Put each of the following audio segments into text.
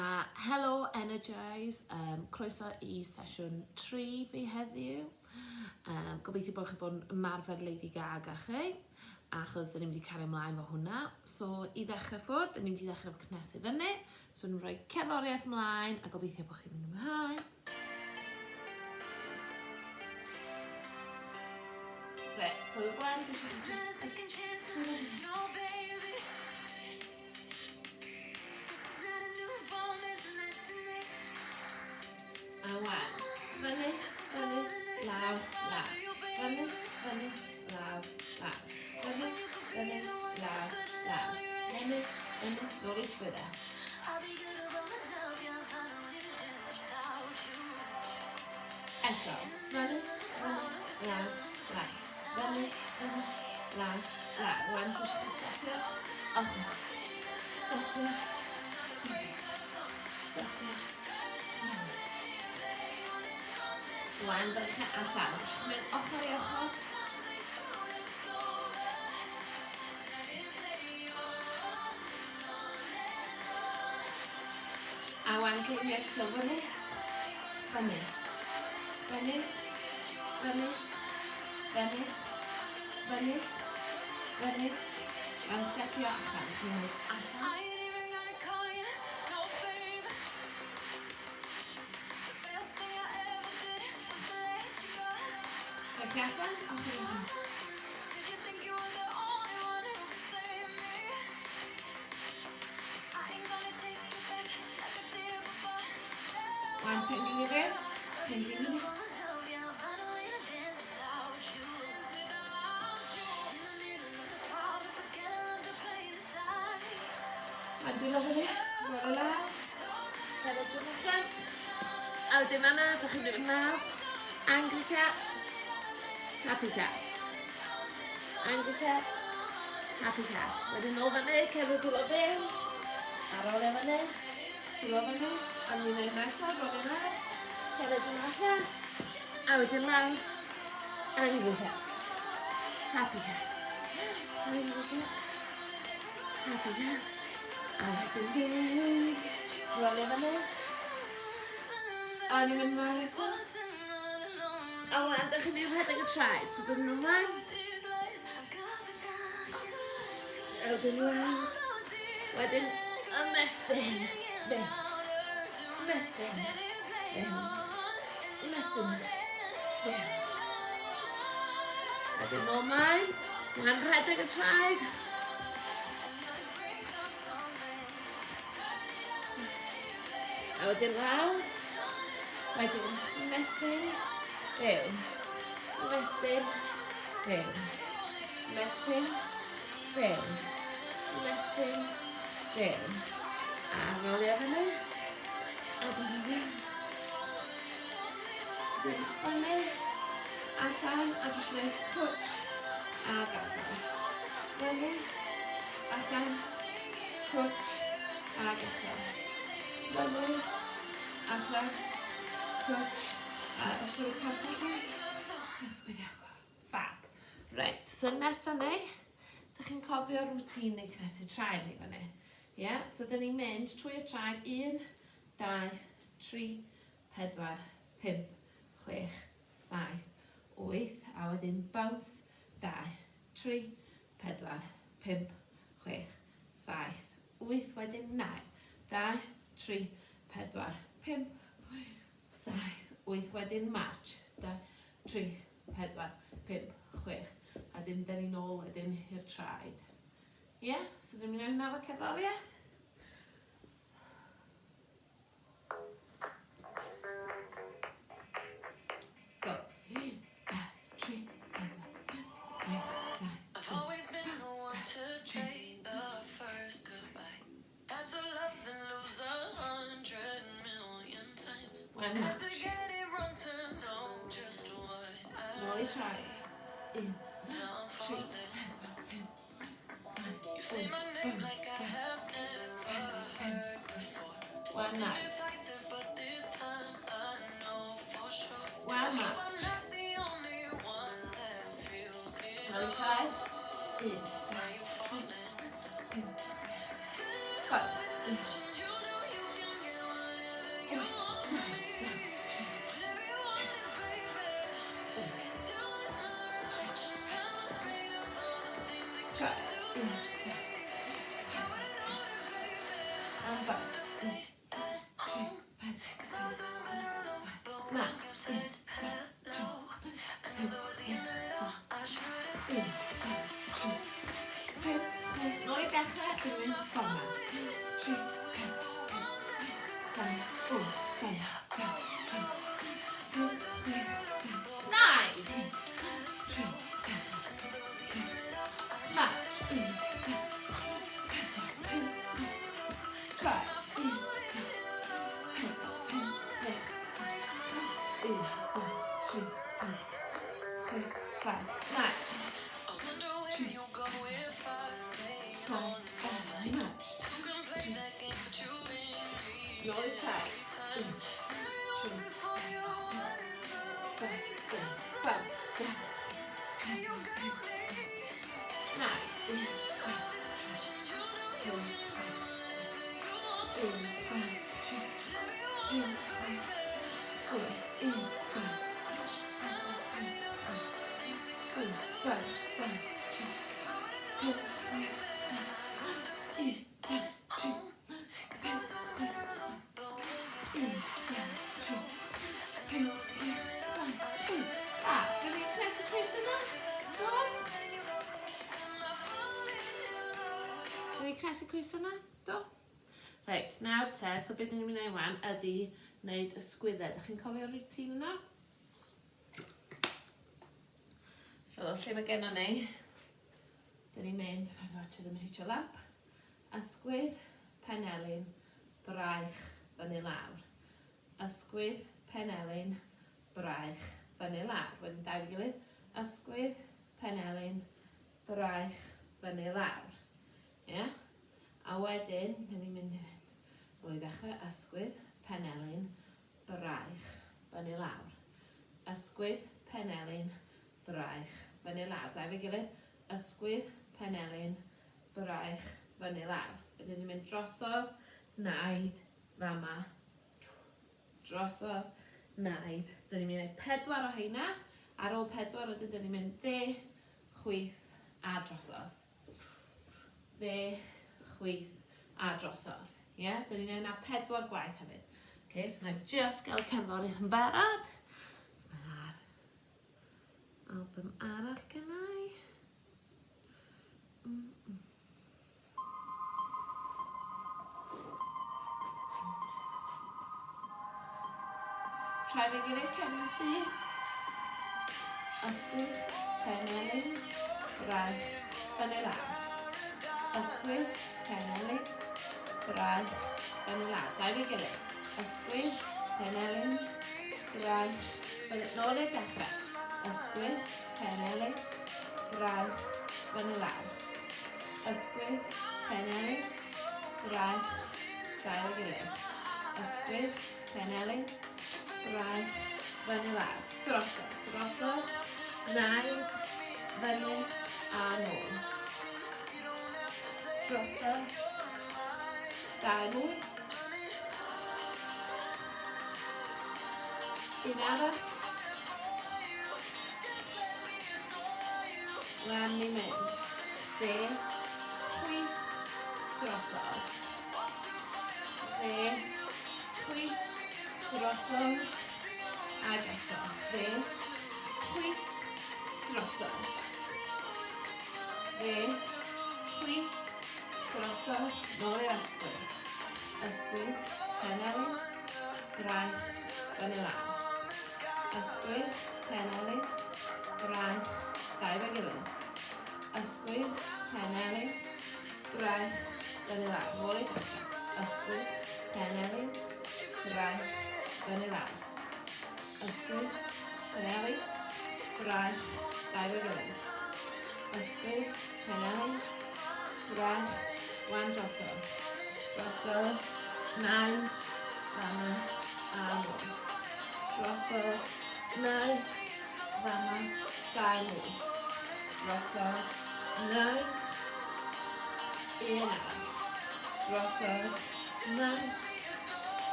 A helo Energize, um, croeso i sesiwn 3 fi heddiw. Um, gobeithio bod chi bod yn ymarfer Lady Gaga chi, achos dyn ni'n mynd i cario ymlaen fo hwnna. So, i ddechrau ffwrdd, dyn ni'n mynd i ddechrau efo cnesu fyny. So, ni'n rhoi cerddoriaeth ymlaen, a gobeithio bod chi'n mynd ymlaen. Reit, so gwan, dwi eisiau just... A wan, fyny, fyny, lawr, lawr. Fyny, fyny, lawr, lawr. Fyny, fyny, lawr, lawr. Fyny, fyny, nôl i sgwydda. Eto, fyny, fyny, lawr, lawr. Fyny, fyny, lawr, lawr. Rwan, dwi eisiau chi stepio. Ochr. Stepio. Fyny. Stepio. Fyny. Rwan, fyny chi allan. Dwi eisiau chi mynd ochr i ochr. A wan cyn eto fyny, fyny, fyny, fyny, fyny, fyny, fyny. Wan stepio allan, so ni'n mynd allan. Stepio allan, ochr i ochr. Wan penglin i fewn, penglin i fewn. Wan dwylo fyny, rôl lawr, cerdded dwylo allan. A wedyn fanna, dych chi'n mynd lawr. Angry cat, happy cat. Angry cat, happy cat. Wedyn nôl fyny, cerdded dwylo fewn, a rolio fyny, dwylo fyny, a ni'n gwneud hwnna eto, rolio lawr, cerdded dwylo allan, a wedyn lawr, angry cat, happy cat, angry cat, happy cat, a wedyn fewn, rolio fyny, a ni'n mynd lawr eto. A wan, dych chi'n mynd i rhedeg y traed, so dod nhw ymlaen. A wedyn lawr. Wedyn ymestyn. Fewn. Ymestyn. Fewn. Ymestyn. Fewn. Wedyn nôl mlaen. Wan rhedeg y traed. A wedyn lawr. Wedyn ymestyn, fewn. Ymestyn, fewn. Ymestyn, fewn. Ymestyn, fewn. A rolio fyny. A dod yn fewn. Wedyn fyny, allan, a jyst gwneud cwtsh a gadael. Fyny, allan, cwtsh, ag eto. Fyny, allan, cwtsh, a ysgwyd y corff allan, ysgwyd y corff. Fab. Reit, so nesa ni, da chi'n cofio rwtîn neu cnesu traed ni fyny. Ie, yeah? So dyn ni'n mynd trwy y traed 1, 2, 3, 4, 5, 6, 7, 8, a wedyn bounce, 2, 3, 4, 5, 6, 7, 8, wedyn 9, 2, 3, 4, 5, 6, 7, 8, wedyn march, 2, 3, 4, 5, 6, a dyn dyn ni'n ôl wedyn i'r traed. Ie, yeah? So dyn ni'n mynd hwnna efo cerddoriaeth. Go. 1, 2, 3, 4, 5, 6, 7, 8, 3. One march. Nôl i traed. 1, 3, 4, 5, 7, 8, 5, 4, 5, 1, 9. One march. Nôl i traed. 1, 2, 3, 5, 6. Troi. 1, 2, 4, 5, Am bant. 1, 2, 3, 4, 5, 6, 9, 1, 2, 3, 5, 6, 1, 2, 3, 5, 6. Nôl i dechrau, dwi'n mynd ffordd yma. 3, 4, 5, 7, 8, 5, 2, 3, 5, 6, 7, 9, 1, 3, 4, 5, Match, 1, 2, 4, 5, 6, 3, 1, 2, 4, 5, 6, 1, 2, 3, 4, 5, 7, 9, 3, 7, 8, 3, Nôl i traed. 1, 3, 5, 7, bounce, 2, 5, 9, 1, 2, 3, 5, 6, 1, 2, 3, 5, 6, 1, 2, 3, 4, 5, 6, bounce, 2, 3, 5, 6, 1, 2, 3, 5, 6, 1, 2, 3, 5, 6, 8. A, gyda ni'n cnes y cwys yna? Do? Gyda ni'n cnes y cwys yna? Do? Reit, nawr te, so beth ni'n mynd i wneud wan ydy wneud y sgwyddau. Dych chi'n cofio'r routine yna? So, lle mae gennon ni? Dyn ni'n mynd, rhaid watch ddim yn hitio lamp. Ysgwydd, penelin, braich, fyny lawr. Ysgwydd, penelin, braich, fyny lawr. Wedyn dau fi gilydd. Ysgwydd, penelin, braich, fyny lawr. Ie? Yeah? A wedyn, dyn ni'n mynd i fynd. Nôl i ddechrau, ysgwydd, penelin, braich, fyny lawr. Ysgwydd, penelin, braich, fyny lawr. Dau fe gilydd, ysgwydd, penelin, braich, fyny lawr. Wedyn ni'n mynd drosodd, naid, fama, drosodd, naid. Dyn ni'n mynd i wneud pedwar o heina. Ar ôl pedwar, wedyn dyn ni'n mynd dde, chwith a drosodd. Dde, chwith a drosodd. Ie, yeah? Dyn ni'n gwneud pedwar gwaith hefyd. Okay, so na i just gael cerddoriaeth yn barod. So mae ar album arall gennau. Trai fe gilydd cefn yn syth. Ysgwydd, penelin, braich, fyny lawr. Ysgwydd, penelin, braich, fyny lawr. Dau fe gilydd. Ysgwydd, penelin, braich, fyny... Nôl i'r dechrau. Ysgwydd, penelin, braich, fyny lawr. Ysgwydd, penelin, braich, dau o'i gilydd. Ysgwydd, penelin, braich, fyny lawr. Drosodd, drosodd, naid, fyny a nôl. Drosodd, dau mwy. Un arall. Wan ni'n mynd. Dde, chwith, drosodd. Dde, chwith, drosodd. Ag eto. Dde, chwith, drosodd. Dde, chwith, drosodd. Nôl i'r ysgwydd. Ysgwydd, penelin, braich, fyny lawr. Ysgwydd, penelin, braich, dau fe gilydd. Ysgwydd, penelin, braich, fyny lawr. Nôl i ddechrau. Ysgwydd, penelin, braich, fyny lawr. Ysgwydd, penelin, braich, dau fe gilydd. Ysgwydd, penelin, braich, wan drosodd. Drosodd, nain, fama, a nôl. Drosodd, nain, fama, dau mwy. Drosodd, nain, un arall. Drosodd, nain,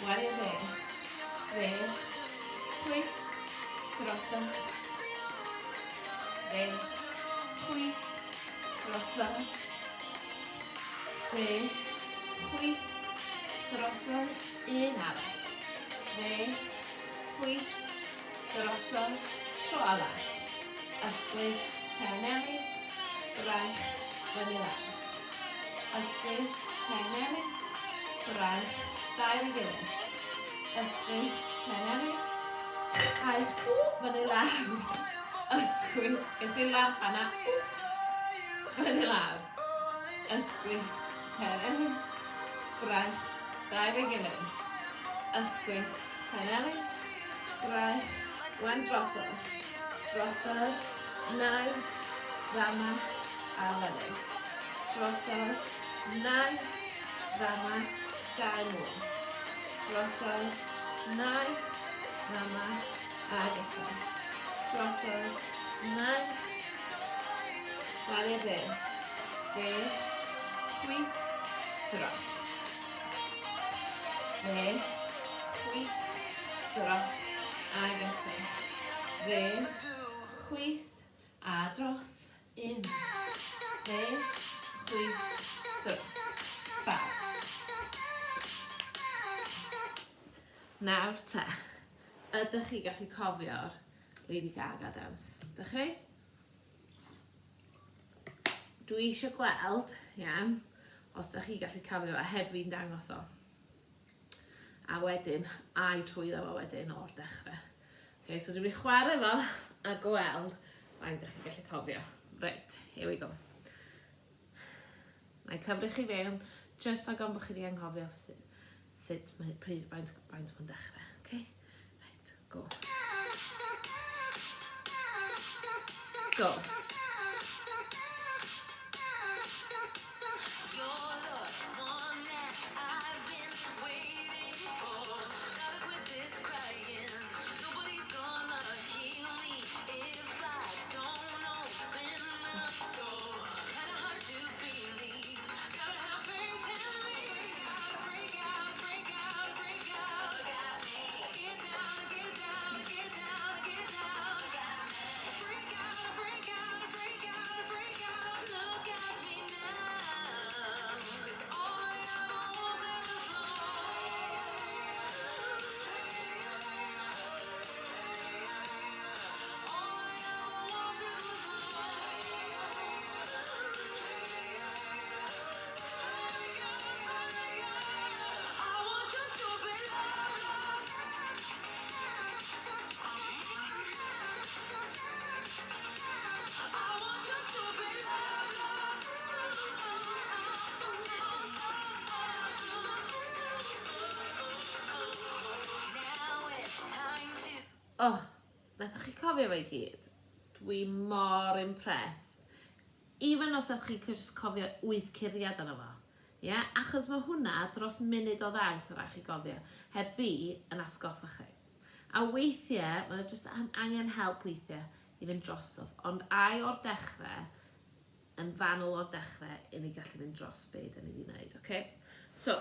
wan i'r dde. Dde, chwith, drosodd, dde, chwith, Drosodd. Dde. Chwith. Drosodd. Un arall. Dde. Chwith. Drosodd. Tro ola. Ysgwydd. Penelin. Braich. Fyny lawr. Ysgwydd. Penelin. Braich. Dau i gilydd. Ysgwydd. Penelin. Braich. Fyny lawr. Ysgwydd. Ges i laff fanna. Fyny lawr. Ysgwydd. Penelin. Braich. Dau efo'i gilydd. Ysgwydd. Penelin. Braich. Wen drosodd. Drosodd. Naid. Fama. A fyny. Drosodd. Naid. Fama. Dau mwy. Drosodd. Naid. Fama. Ag eto. Drosodd. Naid. Chwarae dde. Dde. Chwith. Dros. Dde. Chwith. Dros. Ag eto. Dde. Chwith. A dros. Un. Dde. Chwith. Dros. Bawb. Nawr te. Ydych chi gallu cofio'r Lady Gaga dawns? Ydych chi? Dwi eisiau gweld, iawn, os ydych chi gallu cofio fe heb fi'n dangos o. A wedyn, ai trwyddo fo wedyn o'r dechrau. Okay, so dwi'n mynd i chwarae fo a gweld faint ydych chi'n gallu cofio. Reit, here we go. Mae cyfri chi fewn, jyst rhag ofn bod chi wedi anghofio sut, sut mae, pryd, faint, faint mae'n dechrau. Okay? Right, go. Go. Oh, Nathoch chi cofio fe i gyd? Dwi mor impressed. Even os nathoch chi jyst cofio wyth curiad arno fo. Ie? Yeah? Achos mae hwnna dros munud o ddawns o rai chi gofio. Heb fi yn atgoffa chi. A weithiau, mae jyst angen help weithiau i fynd drosodd. Ond ai o'r dechrau, yn fanwl o'r dechrau, i ni gallu fynd dros be da ni wedi gwneud. Okay? So,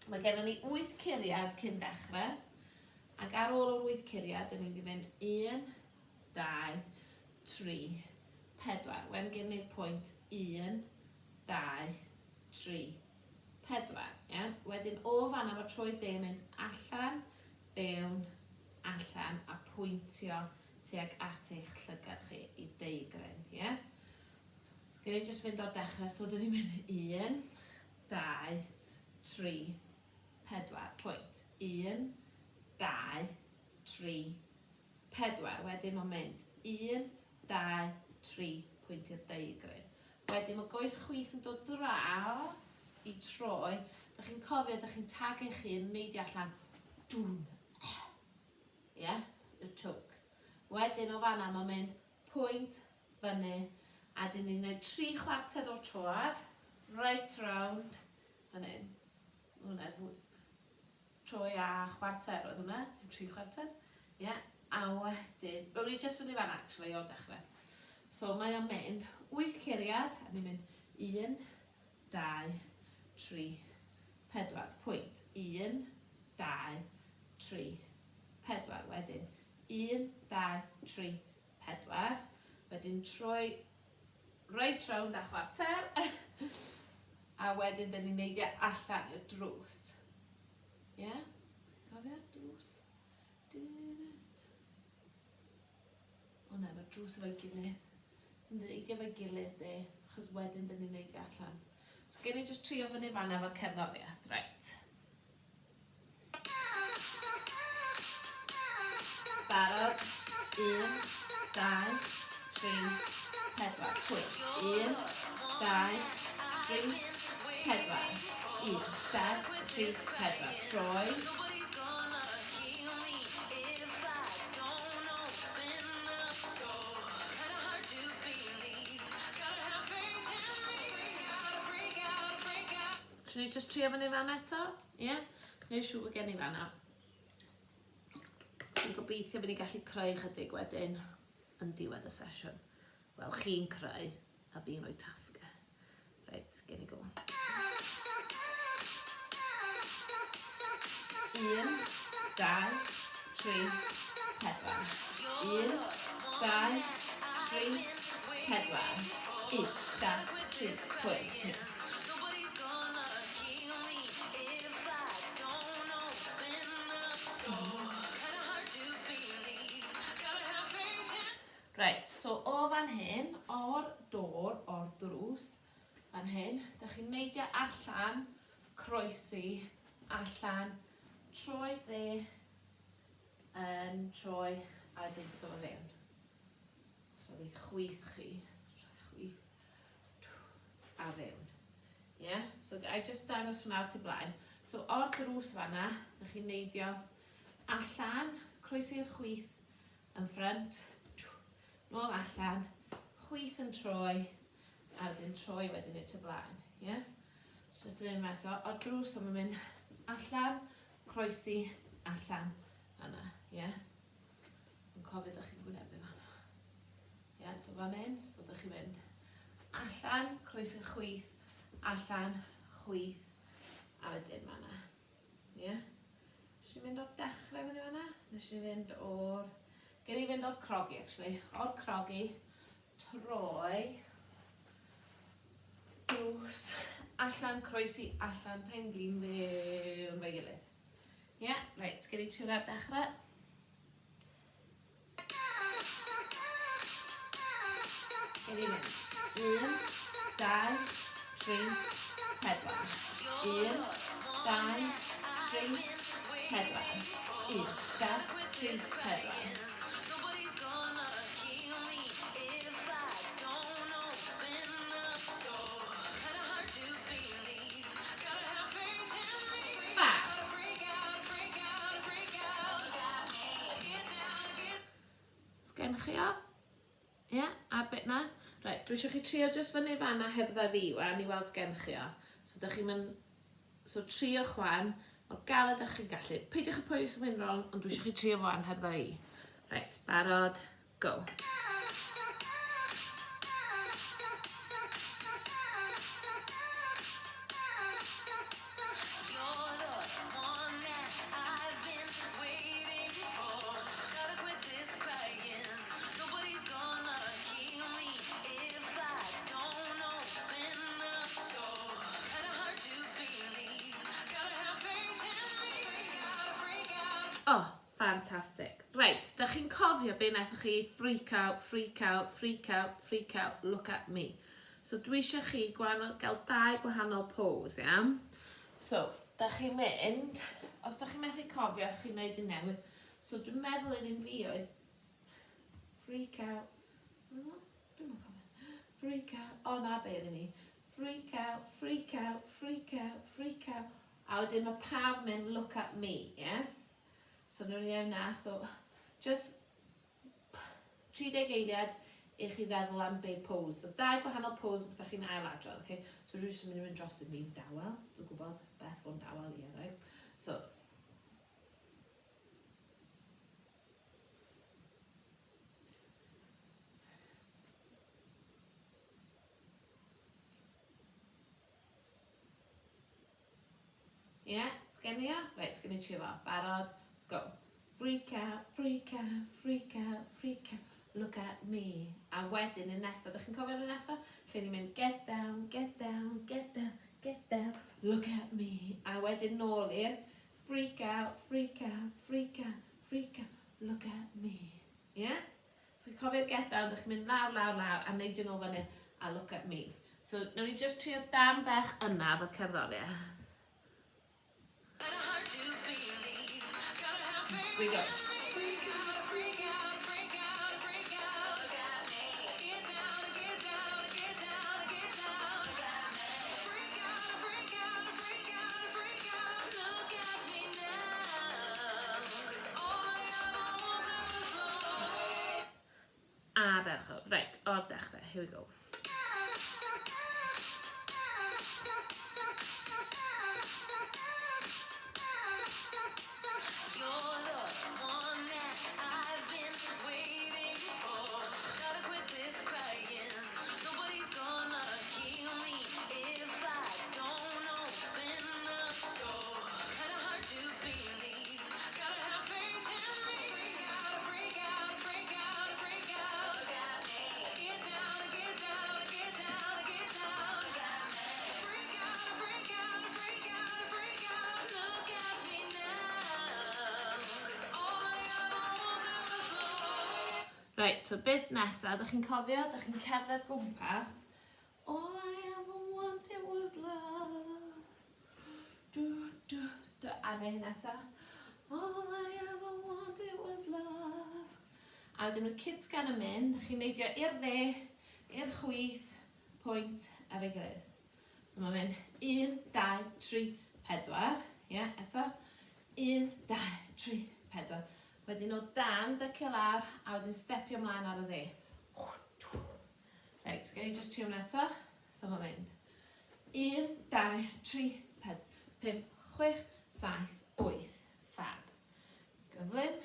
Mae gennym ni 8 curiad cyn dechrau, ac ar ôl yr 8 curiad, dyn ni'n mynd i fynd 1, 2, 3, 4. Wen gen ni'r pwynt 1, 2, 3, 4. Yeah? Wedyn o fanna mae troed dde yn mynd allan, fewn, allan a pwyntio tuag at eich llygad chi i deigryn. Yeah? So gen i jyst fynd o'r dechrau, so dyn ni'n mynd 1, 2, 3, 4. Pwynt. 1, 2, 3, 4. Wedyn mae'n mynd 1, 2, 3, pwyntio deigryn. Wedyn mae goes chwith yn dod dros i troi. Da chi'n cofio, da chi'n tagu chi yn neidio allan. Dwn. Ie? Yeah? Y choke. Wedyn o fanna mae'n mynd pwynt fyny a dyn ni'n gwneud 3 chwarter o'r troad, right round, fan hyn. Mae hwnna fwy. Troi a chwarter oedd hwnna, dim 3 chwarter. Ie, yeah. a wedyn, rown ni jyst fyny fan actually o'r dechrau. So mae o'n mynd 8 curiad, a ni'n mynd 1, 2, 3, 4, pwynt. 1, 2, 3, 4, wedyn 1, 2, 3, 4, wedyn troi Reit rownd a chwarter. A wedyn dyn ni'n neidio allan i'r drws. Ie? Yeah? Cofio'r drws? O na, mae'r drws efo'i gilydd. Yn neidio efo'i gilydd de, achos wedyn dyn ni'n neidio allan. So gen i just trio fyny fanna efo'r cerddoriaeth, right. Barod. 1, 2, 3, 4. Pwynt. 1, 2, 3, 4. 1, 2, 3, 4. Troi. Should ni just trio fyny fan eto? Ie? Yeah? Neu siŵr bod gen i fanna. Dwi'n gobeithio bod ni'n gallu creu chydig wedyn yn diwedd y sesiwn. Wel, chi'n creu a fi'n rhoi tasgau. Reit, gen i go. 1, 2, 3, 4. 1, 2, 3, 4. 1, 2, 3, pwynt. Reit, so o fan hyn, o'r dôr, o'r drws, fan hyn, da chi'n neidio allan, croesi, allan, troi dde, yn troi, a wedyn dod o fewn. Sorry, chwith chi, troi chwith. A fewn. Yeah? So I just dangos hwnna at y blaen. So o'r drws fanna, ydych chi'n neidio allan, croesi'r chwith yn ffrynt, nôl allan, chwith yn troi, a wedyn troi wedyn i'r tu blaen. Yeah? So just yn eto, o'r drws, so mae'n mynd allan, croesi, allan, fanna. Yeah? Yn cofio ydych chi'n gwynebu fanna. Ie, so fan hyn, so ydych chi'n mynd allan, croesi'r chwith, allan, chwith, a wedyn fanna. Ie? Yeah. Nes i fynd o'r dechrau fyny fanna? Nes i fynd o'r... Gen i fynd o'r crogi, actually. O'r crogi, troi, drws, allan, croesi, allan, pen glin, fewn, fe gilydd. Ie, yeah, reit, gen i trio ar dechrau. Gen i fynd. 1, 2, 3, 4. 1, 2, 3, 4. 1, 2, 3, 4. Fab. Sgen chi o? Ie, yeah, a'r bit na. Reit, dwi eisiau chi trio jyst fyny fanna heb dda fi, wan, i weld sgen chi o. So, da chi'n mynd... So, trio chwan, mor galed â chi'n gallu. Peidiwch â poeni os yw'n wrong, ond dwi eisiau chi trio fo heb dda i. Reit, barod, go. Oh, fantastic. Reit, da chi'n cofio be wnaethoch chi freak out, freak out, freak out, freak out, look at me. So dwi eisiau chi gwahanol, gael dau gwahanol pose, iawn? So, da chi'n mynd, os da chi'n methu cofio, chi'n neud yn newydd. So dwi'n meddwl un fi oedd freak out. Dwi'n yn cofio. Freak out. O na, be oedd ni. Freak out, freak out, freak out, freak out. A wedyn mae pawb mynd look at me, yeah? So nhw'n iawn na, so just 30 eiliad i chi feddwl am be pose. So dau gwahanol pose bydda chi'n ail adrodd, okay? So dwi jyst yn mynd i fynd dros y fi'n dawel. Dwi'n gwybod beth fo'n dawel i eraill. So, Ie, yeah, sgen i o? Reit, gen i trio fo. Barod, go. Freak out, freak out, freak out, freak out. look at me. A wedyn y nesaf, ydych chi'n cofio'r nesaf? Lle ni'n mynd get down, get down, get down, get down, look at me. A wedyn nôl i'r freak out, freak out, freak out, freak out, look at me. Ie? Yeah? So chi'n cofio'r get down, ydych chi'n mynd lawr, lawr, lawr, a neidio nôl fyny, a look at me. So, nawn ni just trio darn bech yna fel cerddoriaeth. We go. Ardderchog. Reit, o'r dechrau. Here we go. Reit, so beth nesa, ydych chi'n cofio, ydych chi'n cerdded gwmpas. All I ever wanted was love. Du, du, du. A fe hyn eto. All I ever wanted was love. A wedyn mae cytgan yn mynd, chi'n neidio i'r dde, i'r chwith, pwynt, efo'i gilydd. So mae'n mynd 1, 2, 3, 4, ie, yeah, eto. 1, 2, 3, 4. Wedyn o dan, dycio lawr, a wedyn stepio ymlaen ar y dde. Reit, gen i just trio hwnna eto. So mae'n mynd 1, 2, 3, 4, 5, 6, 7, 8. Fab. Gyflym.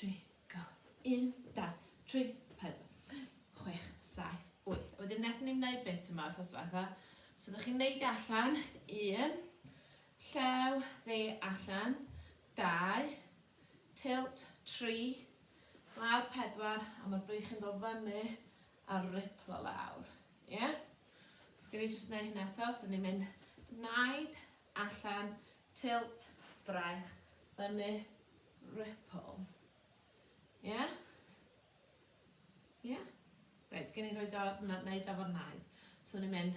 3, go. 1, 2, 3, 4, 6, 7, 8. A wedyn wnaethon ni wneud bit yma wythnos diwetha. So ydych chi'n neud allan. 1, llew, dde allan. 2, tilt, 3, lawr 4, a mae'r brych yn dod fyny a riplo lawr. Ie? Yeah? So gen i jyst wneud hynna eto. So ni'n mynd naid, allan, tilt, braich, fyny, ripple. Ie? Yeah? Ie? Yeah? Reit, gen i roi do, wneud efo'r naid. So ni'n mynd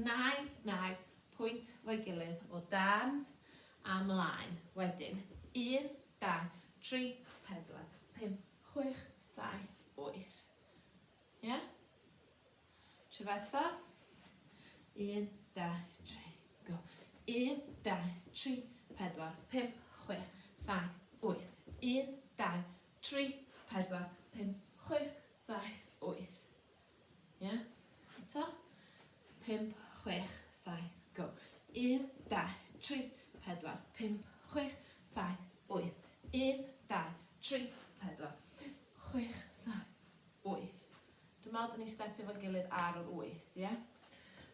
naid, naid, pwynt fo'i gilydd o dan a mlaen. Wedyn, 1, 2, 3, 4, 5, 6, 7, 8. Ie? Yeah? Trio fe eto. 1, 2, 3, go. 1, 2, 3, 4, 5, 6, 7, 8. 1, 2, 3, 4, 5, 6, 7, 8. Ie? Eto. 5, 6, 7, go. 1, 2, 3, 4, 5, 6, 7, 8. 1, 2, 3, 4, 5, 6, 7, 8. Dwi'n meddwl dyn ni stepio fo'n gilydd ar yr 8, ie? Yeah?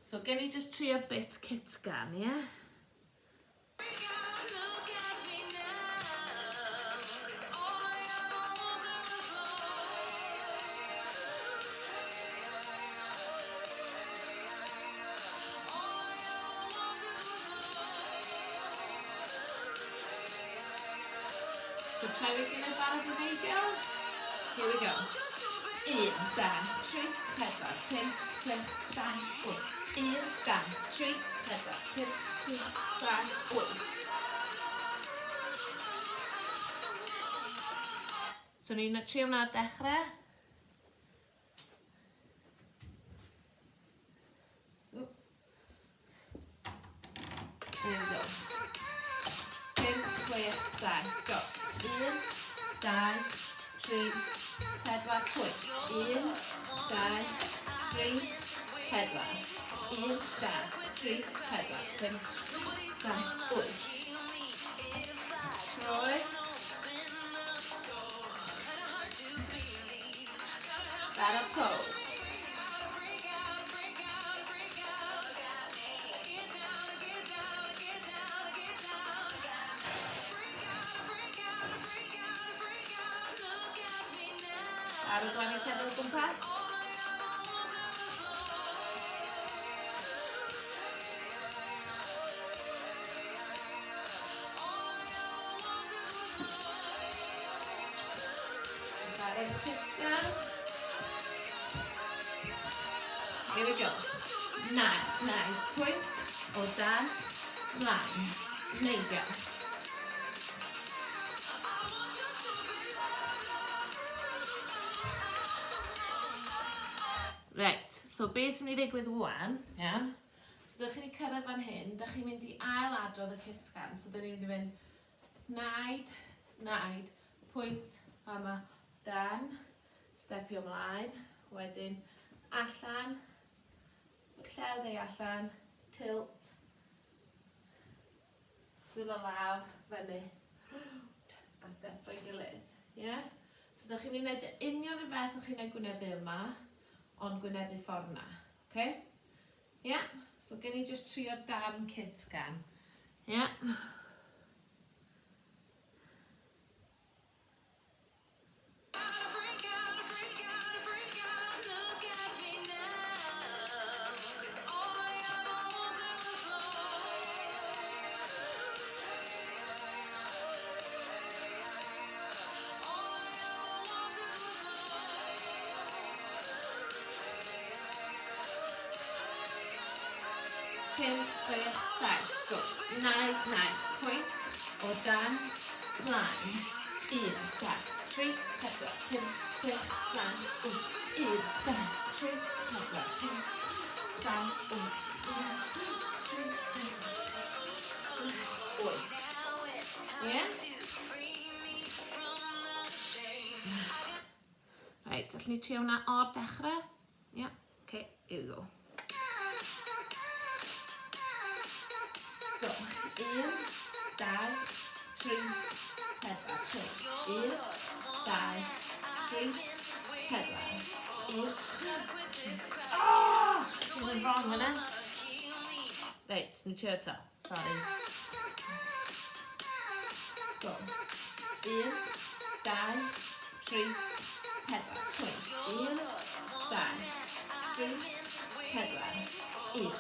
So, gen i just trio bit cytgan, ie? Yeah? So try fi gilydd barod i neidio. Here we go. 1, 2, 3, 4, 5, 6, 7, 8. 1, 2, 3, 4, 5, 6, 7, 8. So ni'n trio hwnna ar dechrau. Here we go. 5, 6, 7, go. 1, 2, 3, 4, pwynt. 1, 2, 3, 4. 1, 2, 3, 4, 5, 7, 8. Troi. Battle pose. Cytgan. Here we go. 9, pwynt, o dan, mlaen, neidio. Reit, so be sy'n mynd i ddigwydd wan, iawn? So dych chi'n mynd i cyrraedd fan hyn, dych chi'n mynd i ail adrodd y cytgan. So dyn ni'n mynd i fynd naid, naid, pwynt, fama, dan, stepio ymlaen, wedyn allan, llew dde allan, tilt, dwylo lawr, fyny, a step fo'i gilydd. Yeah? So dych chi'n mynd i wneud union y beth o'ch chi'n ei gwynebu yma, ond gwynebu ffordd na. Okay? Yeah? So gen i just trio'r darn kit gan. Yeah? 5, 6, 7, go. 9, 9, pwynt, o dan, mlaen. 1, 2, 3, 4, 5, 6, 7, 8. 1, 2, 3, 4, 5, 7, 8. 1, 2, 3, 4, 7, 8. Ie? Reit, allwn ni trio hwnna o'r dechrau? Ie, yeah. Okay, here we go. Go. 1, 2, 3, 4, 5. 1, 2, 3, 4. 1, 3. Oh! Sy'n mynd wrong yna. Reit, ni'n trio eto. Sorry. Go. 1, 2, 3, 4. Pwynt. 1, 2, 3, 4. 1.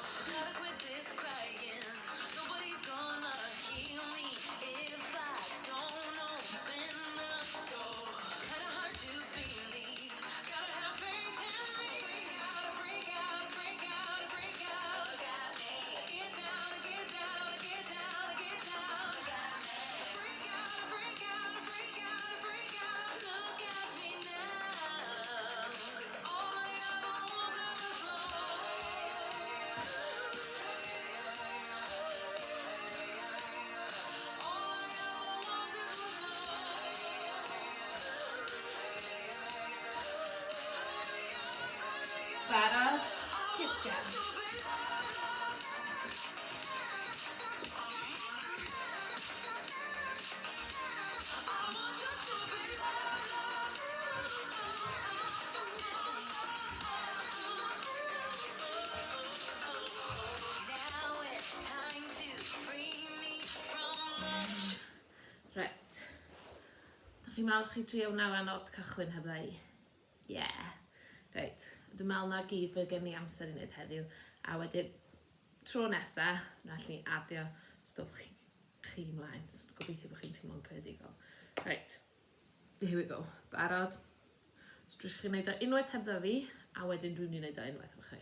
Barod? Cytgan. Reit. Dach chi'n meddwl chi trio hwnna fan o'r cychwyn heb ddau? Yeah. Reit. Dwi'n meddwl na gyd fydd gen i amser i wneud heddiw. A wedyn, tro nesa, na allwn ni adio stwff chi, chi mlaen. So, gobeithio bod chi'n teimlo'n creadigol. Reit. Here we go. Barod? So dwi eisiau chi wneud o unwaith hebddo fi, a wedyn dwi'n mynd i wneud o unwaith efo chi.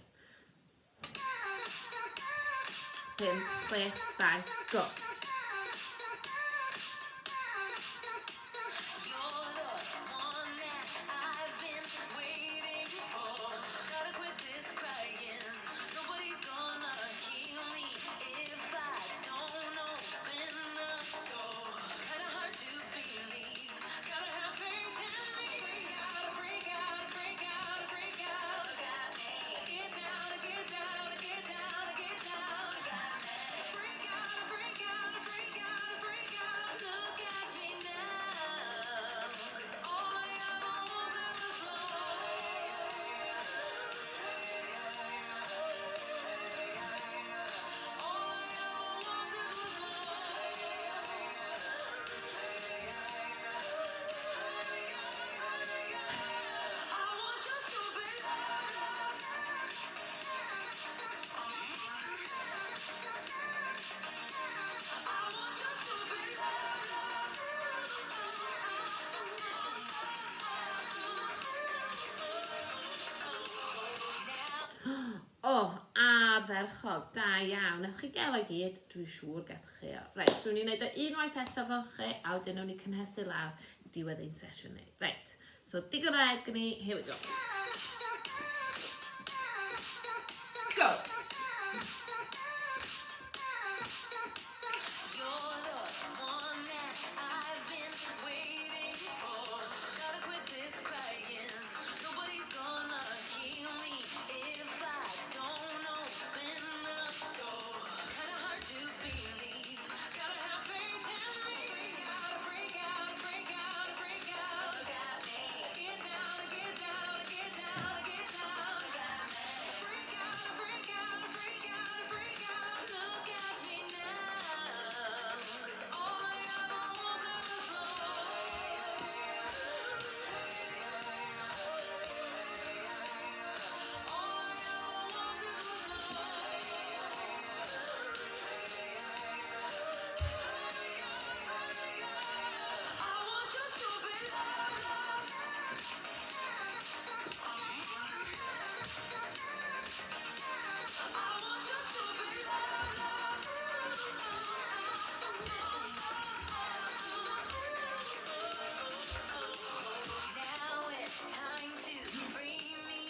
5, 6, 7, go! O, oh, ardderchog, da iawn. Nathoch chi gael o gyd? Dwi'n siŵr gathoch chi o. Reit, dwi'n ni'n neud o unwaith eto fo chi, a wedyn nhw'n ni cynhesu lawr i diwedd ein sesiwn ni. Reit, so digon o egni, here we go. Go!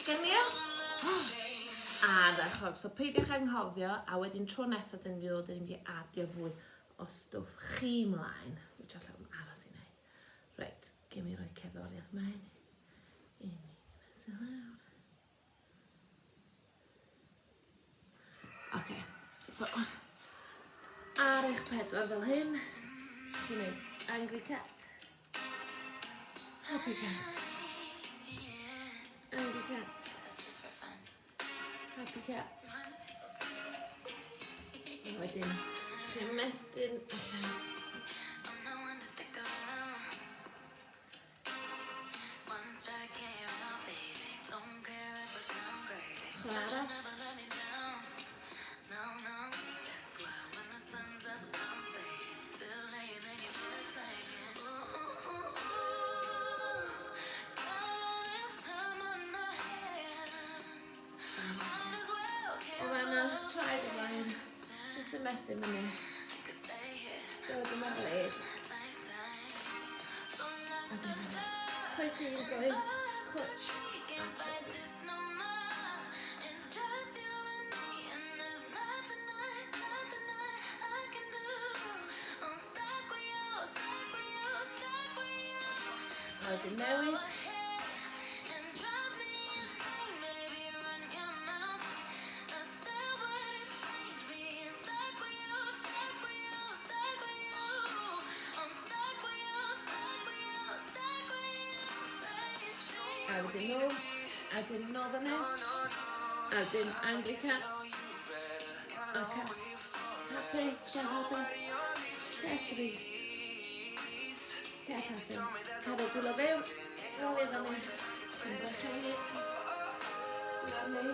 Genio? Ardderchog. So peidiwch anghofio, a wedyn tro nesaf dyn ni'n mynd i ddod, dyn ni'n mynd i adio fwy o stwff chi mlaen, which allwn aros i wneud. Reit, gei mi roi cerddoriaeth mlaen. I ni gynhesu lawr. Oce, so ar eich pedwar fel hyn, chi'n gwneud angry cat, happy cat, angry cat, happy cat. A wedyn, chi'n ymestyn allan. Ochr arall. O fan yna, traed o flaen, jyst ymestyn fyny. Dod yma led. A dyna ni. Croesi un goes, cwtch, a cwtch. A wedyn newid. A wedyn nôl, a wedyn nôl fyny, a wedyn angry cat, a cat hapus, cat hapus, cat drist, cat hapus, cadw dwylo fewn, nôl i fyny, yn brychau, lawr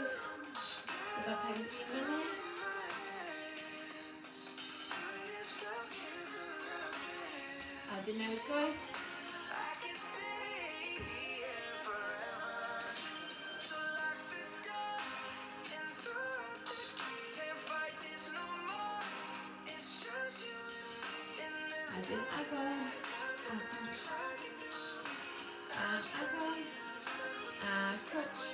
gyda pen fyny. A wedyn newid goes. A wedyn agor. A punch. A agor. A cwtch.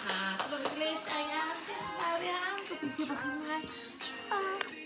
A dyma fi gwneud, da iawn, diolch yn fawr iawn. Gobeithio bod chi'n mwynhau. Ta!